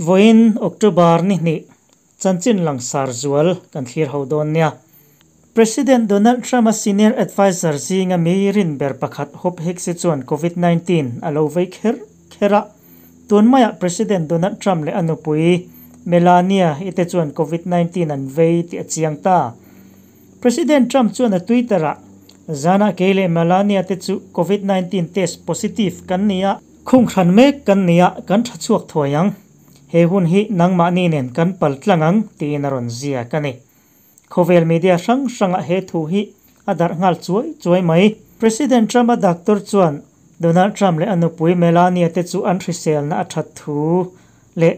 Vawiin October ni hnih chanchin langsar zual kan thlir ho dawn nia. President Donald Trump-a senior adviser zinga mi rin ber pakhat Hope Hicks-i chuan Covid 19 a lo vei kher kher a. Tun maiah President Donald Trump leh a nupui Melania-i te chuan Covid 19 an vei tih a chiang ta. President Trump chuan a Twitter-ah, Zanah kei leh Melania te chu Covid 19 test positive kan ni a. Khung hran mek kan ni a, kan tha chhuak thuai ang. He hun hi nangmahni nen kan pal tlang ang, tiin a rawn ziak a ni. Khawvel media hrang hrangah he thu hi a darh nghal chuai chuai mai. President Trump-a doctor chuan Donald Trump leh a nupui Melania te chu an hriselna a that thu leh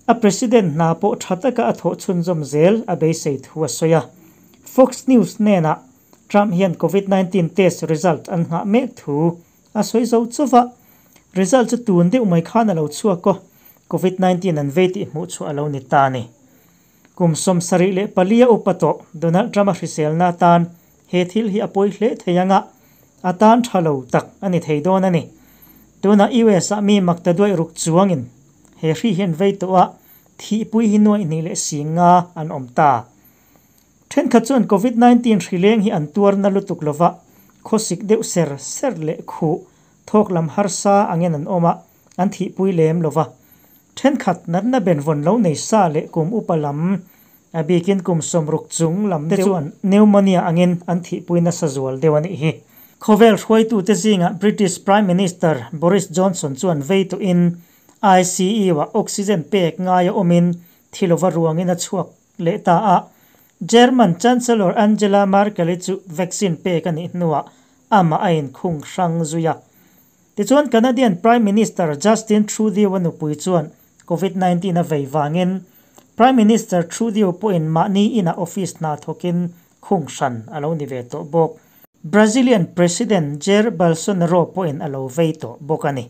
a president hna pawh tha taka a thawh chhunzawm zel a beisei thu a sawi a. Fox News hnenah Trump hian Covid 19 test result an nghah mek thu a sawi zo chauh a. Result chu tun deuh mai khan a lo chhuak aw. Covid 19 an vei tih hmuh chhuah a lo ni ta a ni. Kum 74 a upa tawh Donald Trump-a hriselna atan he thil hi a pawi hle thei anga a tan tha lo tak a ni thei dawn a ni. Tunah US-ah mi makta duai ruk chuangin he hri hian vei tawh a, thihpui hi nuaih hnih leh si nga an awm ta. Thenkhat chuan Covid 19 hri leng hi an tuarna lutuk lova khawsik deuh ser ser leh khuh thawk lam harsa angin an awm a, an thihpui lem lova. Thenkhat natna benvawn lo nei sa leh kum upa lam, a bikin kum 60 chung lam te chuan pneumonia angin an thihpui nasa zual deuh a nih hi. Khawvel hruaitute zingah British Prime Minister Boris Johnson chuan vei tawhin ICU-ah oxygen pek ngai a awmin thi lova ruangin a chhuak leh ta a. German Chancellor Angela Merkel-i chu vaccine pek a nih hnuah amah a inkhung hrang zui a. Tichuan Canadian Prime Minister Justin Trudeau-a nupui chuan Covid 19 a vei vangin Prime Minister Trudeau pawhin mahni inah office hna thawkin khung hran a lo ni ve tawh bawk. Brazilian President Jair Bolsonaro pawhin a lo vei tawh bawk a ni.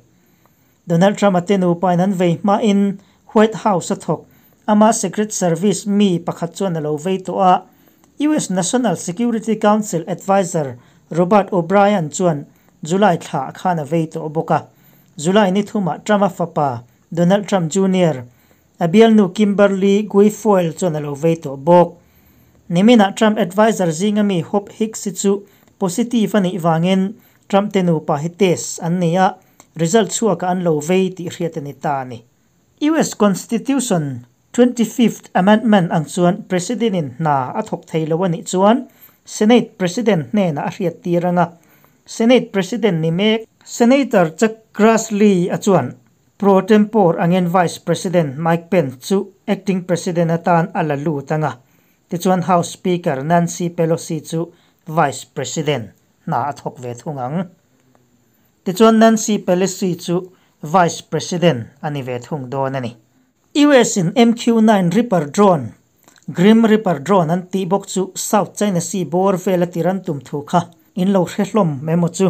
Donald Trump-a te nupain an vei hmain White House a thawk ama Secret Service mi pakhat chuan a lo vei tawh a. US National Security Council Adviser Robert O'Brien chuan July thla khan a vei tawh bawk a. July ni thumah Trump-a fapa Donald Trump Jr. a bialnu Kimberly Guilfoyle chuan a lo vei tawh bawk. Niminah Trump adviser zinga mi Hope Hicks-i chu positive a nih vangin Trump te nupa hi test an ni a, result chhuaka an lo vei tih hriat a ni ta a ni. US Constitution 25th Amendment ang chuan President-in hna a thawk thei lo a nih chuan Senate President hnenah a hriat tir anga Senate President ni mek Senator Chuck Grassley a chuan pro tempore angin Vice President Mike Pence chu acting President atan a la lut anga. Tichuan House Speaker Nancy Pelosi chu Vice President hna a thawk ve thung ang. Tichuan Nancy Pelosi chu Vice President a ni ve thung dawn a ni. US in MQ-9 Reaper drone, Grim Reaper drone an tih bawk chu South China Sea bawr vel a tiran tum thu kha in lo hre hlawm emaw chu.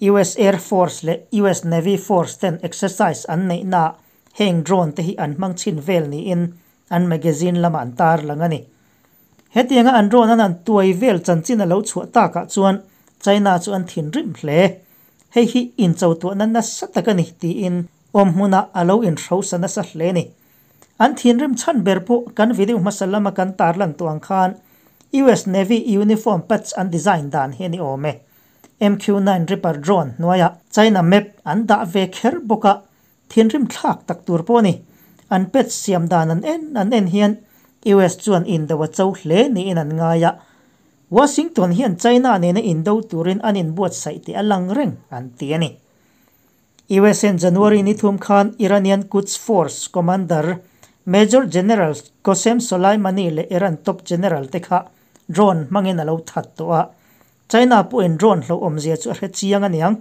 US Air Force leh US Navy Force ten exercise an neih naah heng drone te hi an hmang chhin vel niin an magazine lamah an tar lang a ni. Hetianga an drone an an tuai vel chanchin a lo chhuah takah chuan China chu an thinrim hle. Hei hi incho tuahna nasa tak a ni tiin awm hmunah a lo inhrosa nasa hle a ni. An thinrim chhan ber pawh kan video hmasa lama kan tarlan tawh ang khan US Navy uniform patch an design dan hi a ni awm e. MQ-9 Reaper drone hnuaiah China map an dah ve kher bawk a, thinrim thlak tak tur pawh a ni. An patch siam dan an en an en hian US chuan indo a cho hle niin an ngai a. Washington hian China nena indo turin an inbuatsaih tih a lang reng an ti a ni. US in January ni thum khan Iranian Quds Force Commander Major General Qasem Soleimani leh Iran top general te kha drone hmangin a lo that tawh a. China pawhin drone hlo awmzia chu a hre chiang a niang.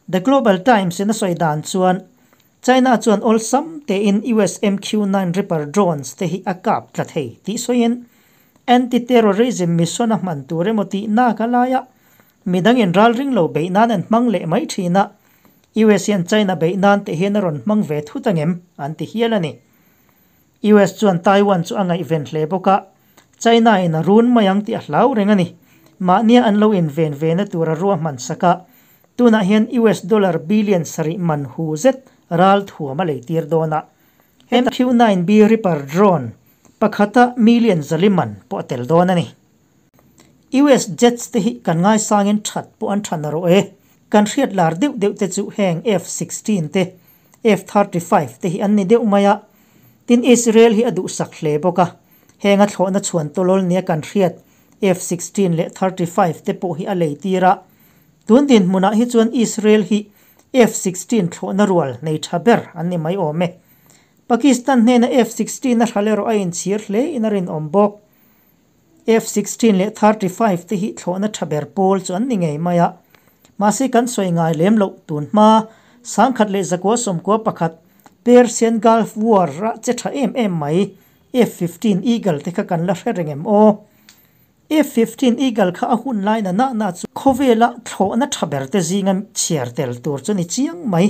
The Global Times in a sawi dan chuan China chuan awlsam tein US MQ-9 Reaper drones te hi a kap tla thei tih sawiin anti-terrorism mission a hman tur emaw tih nak a lai a. Midangin ral ring lo beih nan an hmang leh mai thin a. US hian China beih nan te hian a rawn hmang ve thut angem an ti hial a ni. US chuan Taiwan chu a ngaihven hle bawk a, China in a run mai ang tih a hlau reng a ni. Mahnia an lo inven ve na tur a ruahman sak a, tunah hian US dollar billion sarih man hu zet ral thuam a lei tir dawn a. MQ-9B Reaper drone pakhata million 400 man pawh a tel dawn a ni. US jets te hi kan ngaisangin that pawh an tha narawh e. Kan hriat lar deuh deuh te chu heng F-16 te, F-35 te hi an ni deuh mai a. Tin Israel hi a duhsak hle bawk a, heng a thlawhna chhuan tawlawl nia kan hriat F-16 leh 35 te pawh hi a lei tir a. Tun dinhmunah hi chuan Israel hi F-16 thlawhna rual nei tha ber an ni mai awm e. Pakistan hnena F-16 a hral erawh a inchhir hle in a rinawm bawk. F-16 leh 35 te hi thlawhna tha ber pawl chu an ni ngei mai a. Mahse kan sawi ngai lem loh tun hma 1991 Persian Gulf War a che tha em em mai F-15 Eagle te kha kan la hre reng em aw? F-15 Eagle kha a hun lai na na na chu khawvela thlawhna tha ber te zinga chhiar tel tur chu ni chiang mai.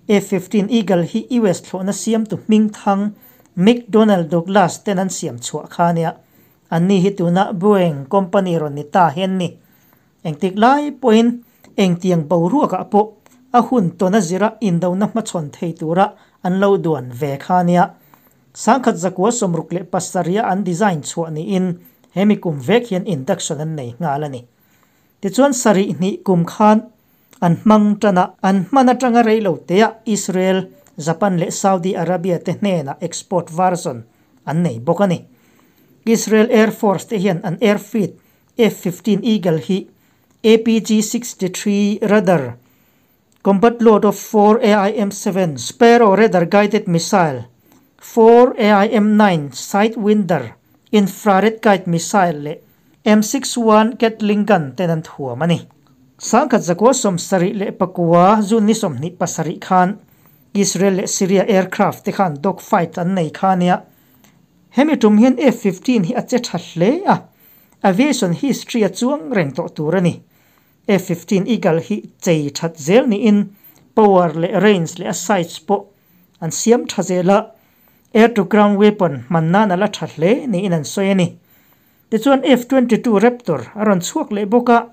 F-15 Eagle hi US thlawhna siam tu hming thang McDonnell Douglas ten an siam chhuah kha ania. Anni hi tuna Boeing company rawn ni ta hian ni. Engtik lai pawhin engtiang boruakah pawh a hun tawn a zira indona hmachhawn thei tura an lo duan ve kha ania. 1967 a an design chhuah niin hemi kum vek hian induction an nei nghal a ni. Tichuan sarih hnih kum khan an hmang tan a, an hman atanga rei lo teah Israel, Japan leh Saudi Arabia te hnenah export version an nei bawk a ni. Israel Air Force te hian an airfleet F-15 Eagle hi APG-63 radar, combat load of 4 AIM-7 Sparrow radar guided missile, 4 AIM-9 Sidewinder infrared guide missile leh M61 Gatling gun ten an thuam a ni. 1979 June ni 27 khan Israel leh Syria aircraft te khan dog fight an nei kha ania. Hemi tum hian F-15 hi a che tha hle a, aviation history a chuang reng tawh tur a ni. F-15 Eagle hi chei that zel niin power leh range leh a size pawh an siam tha zel a, air to ground weapon hman nan a la tha hle niin an sawi a ni. Tichuan F-22 Raptor a rawn chhuak leh bawk a,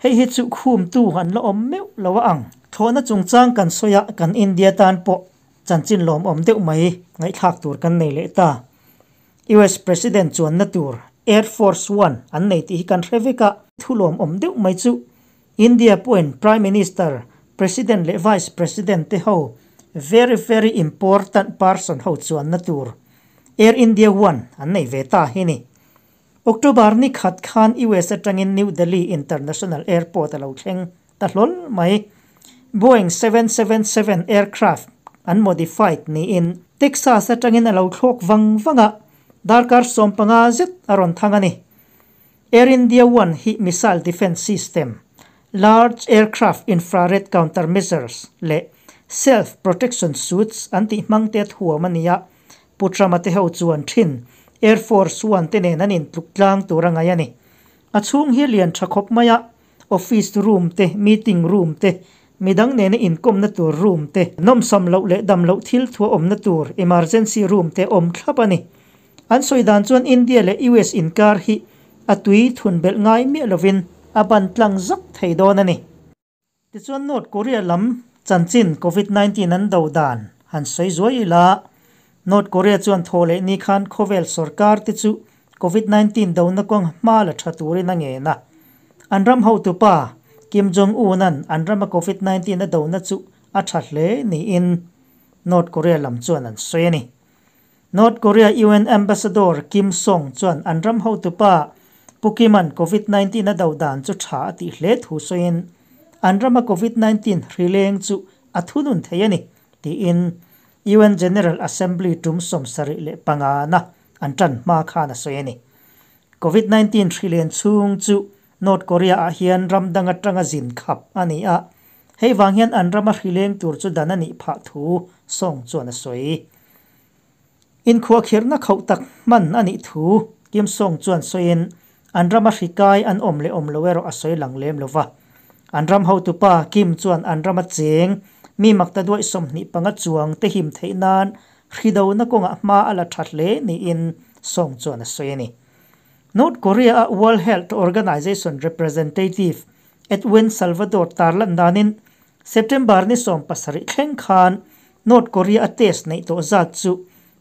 hei hi chu khumtu an la awm meuh lo a ang. Thlawhna chungchang kan sawi a, kan India tan pawh chanchin lawmawm deuh mai ngaihthlak tur kan nei leh ta. US President chuanna tur Air Force One an nei tih hi kan hre vek a. Thu lawmawm deuh mai chu India pawhin Prime Minister, President leh Vice President te ho very very important person ho chuanna tur Air India One an nei ve ta hi ni. October ni khat khan US atangin New Delhi International Airport a lo thleng ta hlawl mai. Boeing 777 aircraft an modified niin Texas atangin a lo thlawk vang vang a, darkar 15 zet a rawn thang a ni. Air India One hi missile defence system, large aircraft infrared countermeasures leh self protection suits an tih hmang te a thuam a ni a, Pu Trump-a te ho chuan thin Air Force One te nen an intluk tlang tur a ngaih a ni. A chhung hi lian tha khawp mai a, office room te, meeting room te, midang nena inkawmna tur room te, nawmsam loh leh dam loh thil thu a awmna tur emergency room te awm thlap a ni. An sawi dan chuan India leh US inkar hi a tui thun belh ngai miah lovin a ban tlang zak thei dawn a ni. Tichuan North Korea lam chanchin Covid 19 an do dan han sawi zuai ila, North Korea chuan thaw leh ni khan khawvel sorkar te chu Covid 19 dona kawng hma la tha turin a ngen a. An ram hotupa Kim Jong Un an an rama Covid 19 a dona chu a tha hle niin North Korea lam chuan an sawi a ni. North Korea UN Ambassador Kim Song chuan an ram hotupa Pu Kim-a'n Covid 19 a do dan chu tha a tih hle thu sawiin an rama Covid 19 hrileng chu a thunun thei a ni tiin UN General Assembly tum 75 na an tan hma khan a sawi a ni. Covid 19 hrilen chhung chu North Korea ah hian ram dang atanga zin khap a ni a, hei vang hian an rama hrileng tur chu dan a nih phah thu Song chuan a sawi. Inkhuahkhirhna khauh tak hman a nih thu Kim Song chuan sawiin an rama hrikai an awm leh awm lo erawh a sawi lang lem lova. An ram hotupa Kim chuan an rama cheng mi makta duaih 25 chuang te him theih nan hridona kawngah hma a la tha hle niin Song chuan a sawi a ni. North Korea a World Health Organization representative Edwin Salvador tarlan danin September ni 17 thleng khan North Korea a test neih tawh zat chu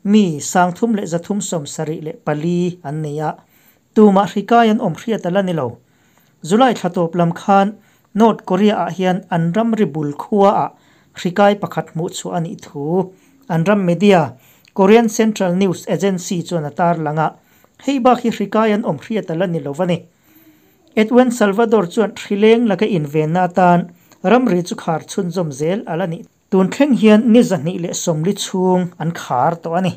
mi 3,374 an ni a, tumah hri kai an awm hriat a la ni lo. July thla tawp lam khan North Korea-ah hian an ramri bul khuaah hri kai pakhat hmuh chhuah a nih thu an ram media Korean Central News Agency chuan a tarlang a, hei bak hi hri kai an awm hriat a la ni lo a ni. Edwin Salvador chuan hrileng laka invenna atan ramri chu khar chhunzawm zel a la nih. Tun thleng hian ni 240 chhung an khar tawh a ni.